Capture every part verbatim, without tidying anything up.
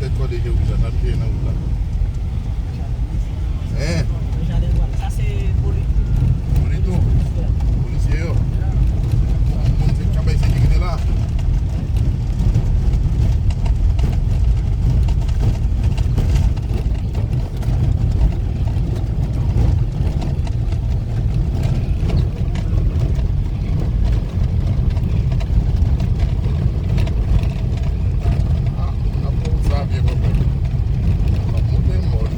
Tèt kòde je wi sa, sa misye ye nan wout la. Hein? Sa se poli. Poli tou? Polisye yo. Moun se k ap bay sekirite la. Ah, moun ap fè wout sa byen kanmenm. L ap monte mòn.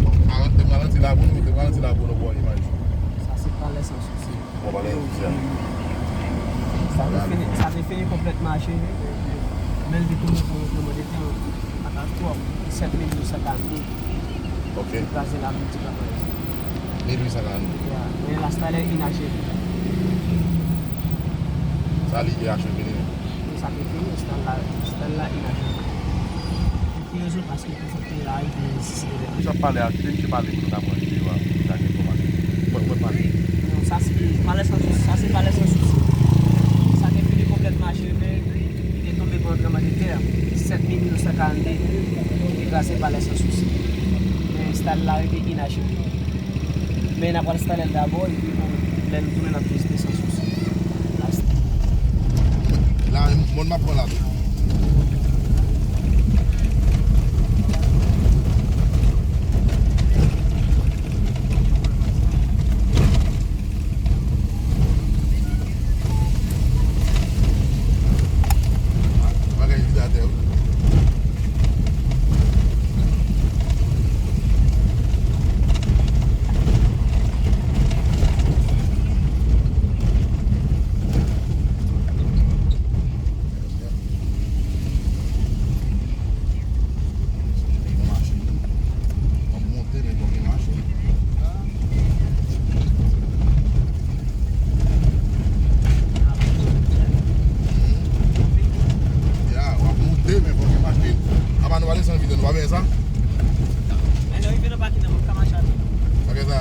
Bon, ralanti, ralanti la pou nou, ralanti la pou nou pran imaj. Sa se Palè Sans Souci. Bon, Palè Sans Souci a. Sa te fini, sa te fini konplèt mache, men li te tounen pou yon tranblemanntè katastwòf, sèt mil uit san karannde. Ok. Li kraze lavi ti papa yo. Mil uit san karannde. Ya, men la, stad la inacheve. Sa li te acheve li menm? Wi, sa te fini, stad la, stad la inacheve. Pou ki rezon? Paske konsantre la, li te sisire. Misye ap pale a, kite misye pale pou nou ka pran videyo a, pou nou ka gen enfòmasyon. Mwen, mwen pale. Non, sa se Palè Sans Souci, sa se Palè Sans Souci. Sa te fini konplèt mache, men li te tonbe pou yon tranblemanntè. Sèt mil uit san karannde, li kraze Palè Sans Souci. Men stad la rete inacheve. Men n ap al stale l dabò, epi bon, lè nou tounen, n ap vizite Sans Souci. La, mòn m ap pran la tou. Bagay vide atè wi. Machin. M ap monte, men bon, gen machin. Ya, w ap monte, men fò gen machin. Apa nou pa desann vide, nou pa bezwen sa? Lè nou rive nan pakin nan, nou ka mache avè l. Sa gen sa?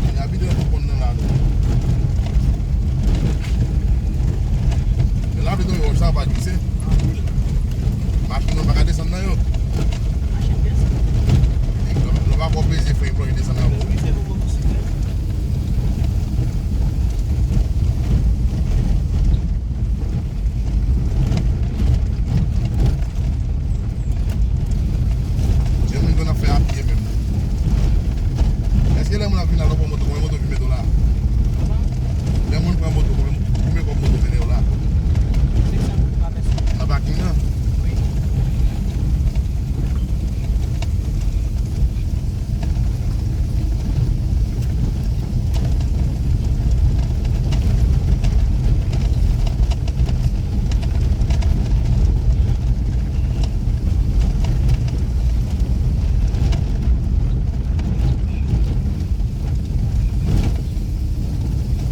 Gen abitè ki konn nan la tou. Men lapli tonbe wòch sa pa glise. Machin nan pa ka desann nan yo. Machin desann. E lè, lè w pa ko peze fren, plonje desann nan. Wi, se pou motosiklèt. Gen moun konn ap fè a pye menm. Èske lè moun ap vin la, lè w pran moto, konbyen moto ki mete w la? Lè moun pran moto, konbyen, konbyen kòb moto mennen w la? Nan pakin nan?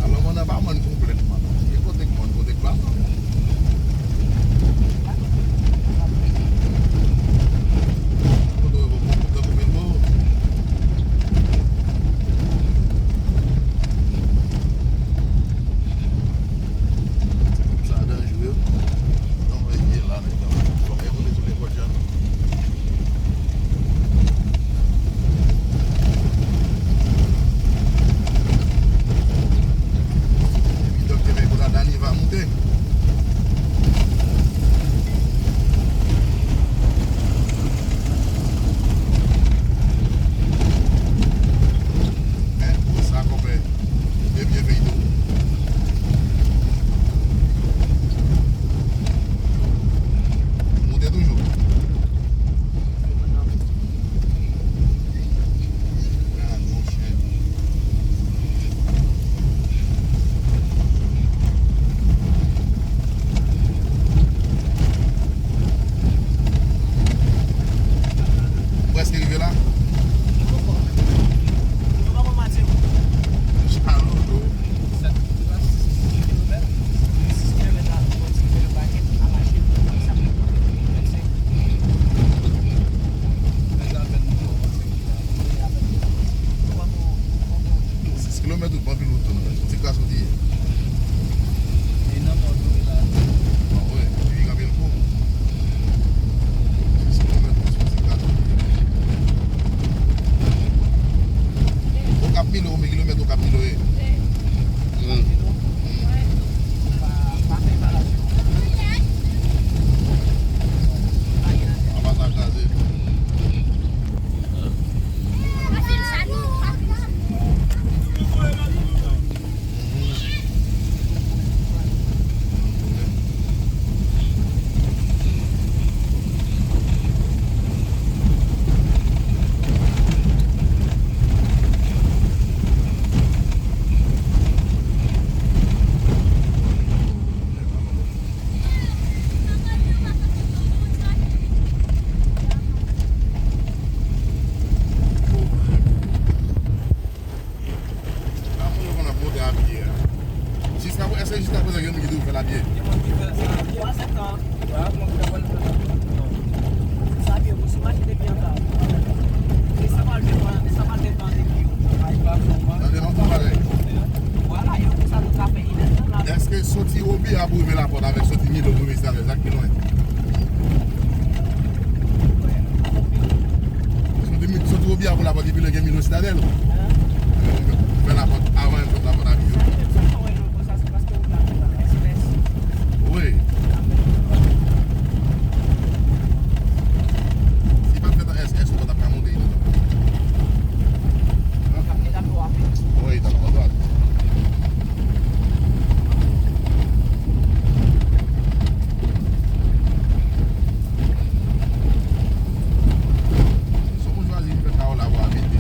Alò, mòn nan pa mòn konplètman, non. Gen kote k mòn, kote k pa mòn. Bon, anpil wout tou, non, men. Ti kras ou di ye. E nan mò tou, wi, la. Bon, wi, epi gen anpil kou. Sis kilomèt, wi, se ti kras ou di ye. Okap Milo, konbyen kilomèt Okap Milo ye? Hmm. An pasaj chaje. Avan yo konn ap monte a pye a. Jiska, èske jiska prezan gen moun ki toujou fè l a pye? Gen moun ki fè sa a pye. Twa sèt tan. Wè, ak moun ki fè l fè sa. Se sa pye, si machin te byen ka. Se sa pral depan, se sa pral depan de ki yo. Ay, pa bon, man. Sa depan pou bagay. Vwala, yo, pou sa nou ka fè inèdtan la. Èske soti Wobi a pou rive Lapòt avèk soti Milo pou rive Sitadèl, sa k pi lwen? Soti Mi-, soti Wobi a pou Lapòt ki pi lwen gen Milo Sitadèl. Fè Lapòt avan, fè Lapòt a Milo. Wi. Si pa t fèt an S S, ou pa t ap ka monte isit. Wi, t ap twò dwat. Si w chwazi vin fè kawòl la pou abite.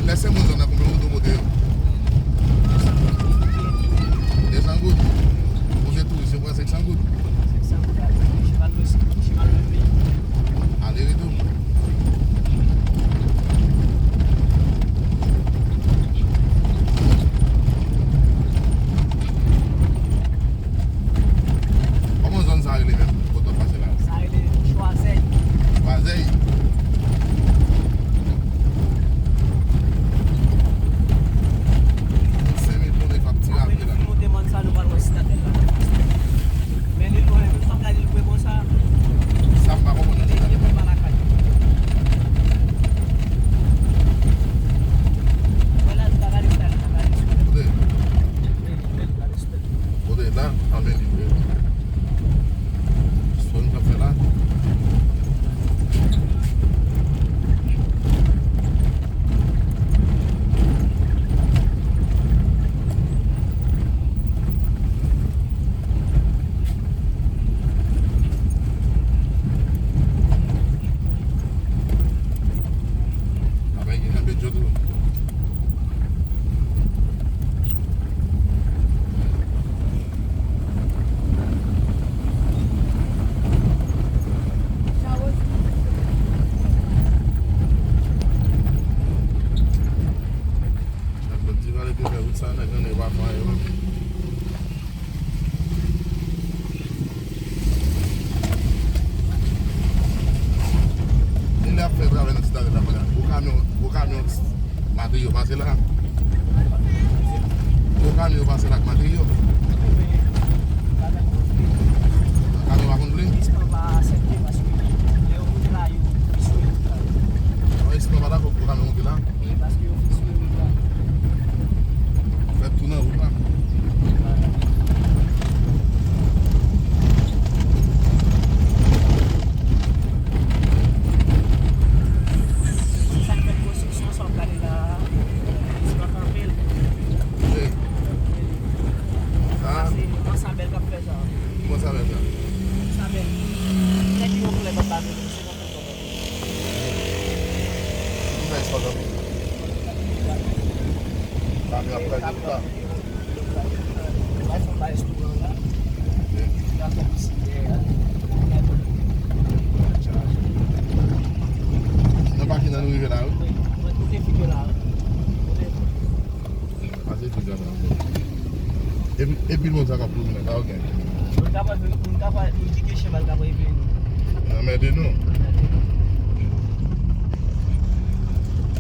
Lè se moun zòn nan, konbyen moun ou pote yo? De san goud. Pou se touris, yo pran senk san goud. Senk san goud, a, cheval dwe, cheval dwe peye. Ale retou. Kòman zòn sa rele menm? Kote w pase la? Sa rele Chwazèy. Chwazèy. Senk mil moun k ap tire apre la. Apre nou fin monte mòn sa, nou pral wè Sitadèl la. Men li lwen, nou p ap gade l vre konsa. Sa m pa konprann nan Sitadèl la. Wè la, nou pa gade Sitadèl la, gade Sitadèl la. Kote? Bèl, bèl, gade Sitadèl la. Kote la? Anben li vre. Sa nou t ap fè la? Apre gen nan Bedjot tou. Nèg yo di pale te fè wout sa, nèg yo pa fè anyen menm. E lè y ap fè travay nan Sitadèl la, gwo kamyon, gwo kamyon materyo pase la. Gwo kamyon pase la ak materyo. Kamyon pa konn plen. Espan pa aksepte paske lè yo moute la, yo fik sou wout la. Non, Espan pa dakò pou kamyon moute la. Wi, paske yo fik sou wout la. Fè tou nan wout la. Sa k fèt konstriksyon sa w ap gade la a, Espan kanpe l. Wi. Sa se Mansabèl k ap fè sa. Ki Mansabèl sa? Mansabèl. Nèg ki gonfle bab la. Ki sa, Espan kanpe? Kamyon ap kraze wout la. Nan pakin nan nou rive la, wi. Pase tout gade ankò. Epi, epi moun sa k ap tounen, pa okenn. Moun ka pa, moun ka pa, moun kite cheval ka pa epi nou. Anmède nou.